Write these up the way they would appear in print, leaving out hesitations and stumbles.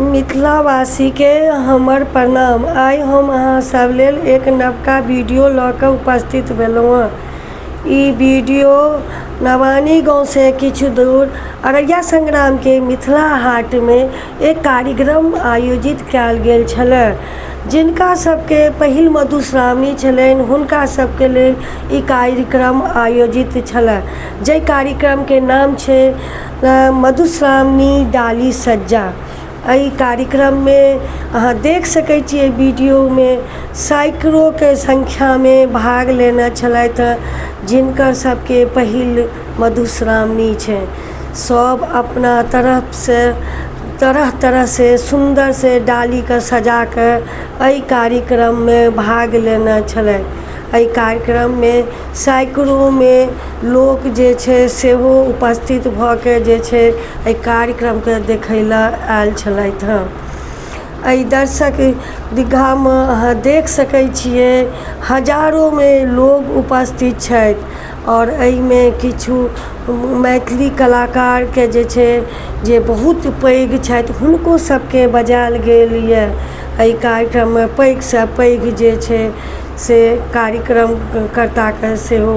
मिथिलावासीके हमर प्रणाम। आइ हम अहाँ सब लेल एक नवका वीडियो लऽ कऽ उपस्थित भेलहुँ हँ। ई वीडियो नवानी गाँवसँ किछु दूर अररिया संग्रामके मिथिला हाटमे एक कार्यक्रम आयोजित कयल गेल छलए। जिनका सबके पहिल मधुश्रावणी छलनि हुनका सबके लेल ई कार्यक्रम आयोजित छलए, जाहि कार्यक्रमके नाम छै मधुश्रावणी डाली सज्जा। एहि कार्यक्रममे अहाँ देख सकै छी एहि वीडियोमे सैकड़ोके संख्यामे भाग लेने छलथि हँ जिनकर सबके पहिल मधुश्रावणी छै। सब अपना तरफसँ तरह तरहसँ सुन्दरसँ डालीके सजाकऽ एहि कार्यक्रममे भाग लेने छलथि। एहि कार्यक्रममे सैकड़ोमे लोक जे छै सेहो उपस्थित भऽ के जे छै एहि कार्यक्रमके देखै लए आयल छलथि हँ। एहि दर्शक दीर्घामे अहाँ देख सकै छियै हजारोमे लोग उपस्थित छथि आओर एहिमे किछु मैथिली कलाकारके जे छै जे बहुत पैघ छथि हुनको सबके बजायल गेल यऽ। एहि कार्यक्रममे पैघसँ पैघ जे छै से कार्यक्रम कर्ताके सेहो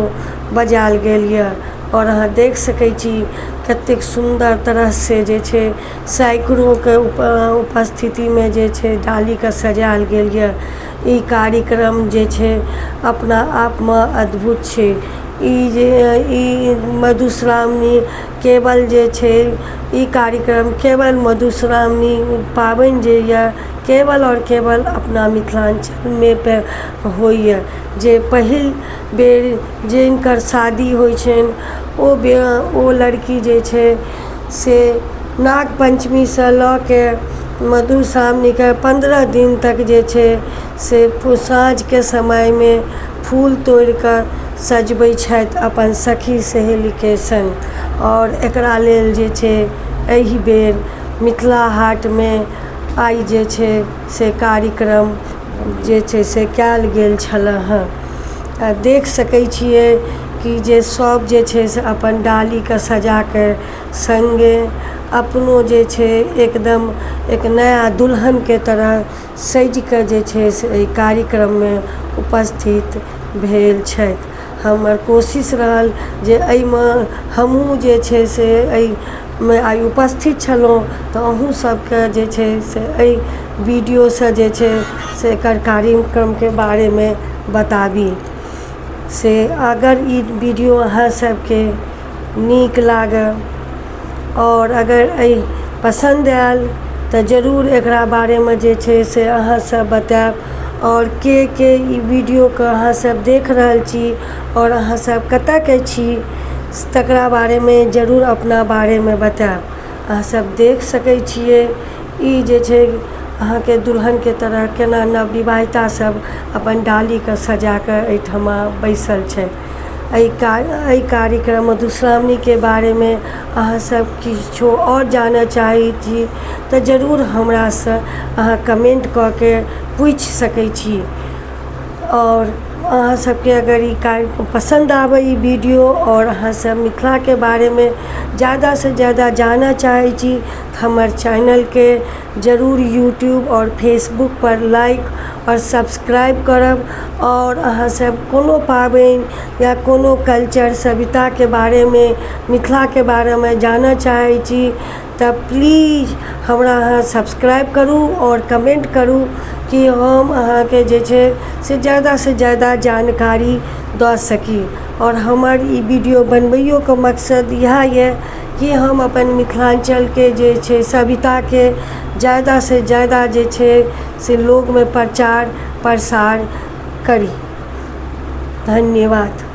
बजायल गेल यऽ आओर अहाँ देख सकै छी कतेक सुन्दर तरहसँ जे छै सैकड़ोके उपस्थितिमे जे छै डालीके सजायल गेल यऽ। ई कार्यक्रम जे छै अपना आपमे अद्भुत छै। ई जे ई मधुश्रावणी केवल जे छै ई कार्यक्रम केवल मधुश्रावणी पाबनि जे यऽ केवल आओर केवल अपना मिथिलाञ्चलमे होइए। जे पहिल बेर जिनकर शादी होइ छनि ओ ओ लड़की जे छै से नाग पञ्चमीसँ लऽ के मधुश्रावणीके 15 दिन तक जे छै से साँझके समयमे फूल तोड़िकऽ सजबै छथि अपन सखी सहेलीके सङ्ग। आओर एकरा लेल जे छै एहि बेर मिथिला हाटमे आइ जे छै से कार्यक्रम जे छै से कयल गेल छलै हँ। आ देख सकै छियै कि जे सब जे छै से अपन डालीके सजाके सङ्गे अपनो जे छै एकदम एक नया दुल्हनके तरह सजिकऽ जे छै से एहि कार्यक्रममे उपस्थित भेल छथि। हमर कोशिश रहल जे एहिमे हमहूँ जे छै से एहिमे आइ उपस्थित छलहुँ तऽ अहूँ सबके जे छै से एहि वीडियोसँ जे छै से एकर कार्यक्रमके बारेमे बताबी। से अगर ई वीडियो अहाँ सबके नीक लागय आओर अगर एहि पसन्द आयल तऽ जरूर एकरा बारेमे जे छै से अहाँ सब बतायब आओर के के ई वीडियोके अहाँ सब देख रहल छी आओर अहाँ सब कतयके छी तकरा बारेमे जरूर अपना बारेमे बतायब। अहाँ सब देख सकै छियै ई जे छै अहाँके दुल्हनके तरह केना नवविवाहिता सब अपन डालीके सजाकऽ एहिठमा बैसल छथि। एहि कार्यक्रम मधुश्रावणीके बारेमे अहाँ सब किछो आओर जानऽ चाहै छी तऽ जरूर हमरासँ अहाँ कमेन्ट कऽ के पूछि सकै छी। आओर अहाँ सबके अगर ई कार्यक्रम पसन्द आबै ई वीडियो आओर अहाँ सब मिथिलाके बारेमे जादासँ जादा जानऽ चाहै छी तऽ हमर चैनलके जरूर यूट्यूब आओर फेसबुकपर लाइक आओर सब्सक्राइब करब। आओर अहाँ सब कोनो पाबनि या कोनो कल्चर सभ्यताके बारेमे मिथिलाके बारेमे जानऽ चाहै छी तऽ प्लीज हमरा अहाँ सब्सक्राइब करू आओर कमेन्ट करू कि हम अहाँके जे छै से जादासँ जादा जानकारी दऽ सकी। आओर हमर ई वीडियो बनबैयोके मकसद इएह यऽ कि हम अपन मिथिलाञ्चलके जे छै सभ्यताके जादासँ जादा जे छै से लोकमे प्रचार प्रसार करी। धन्यवाद।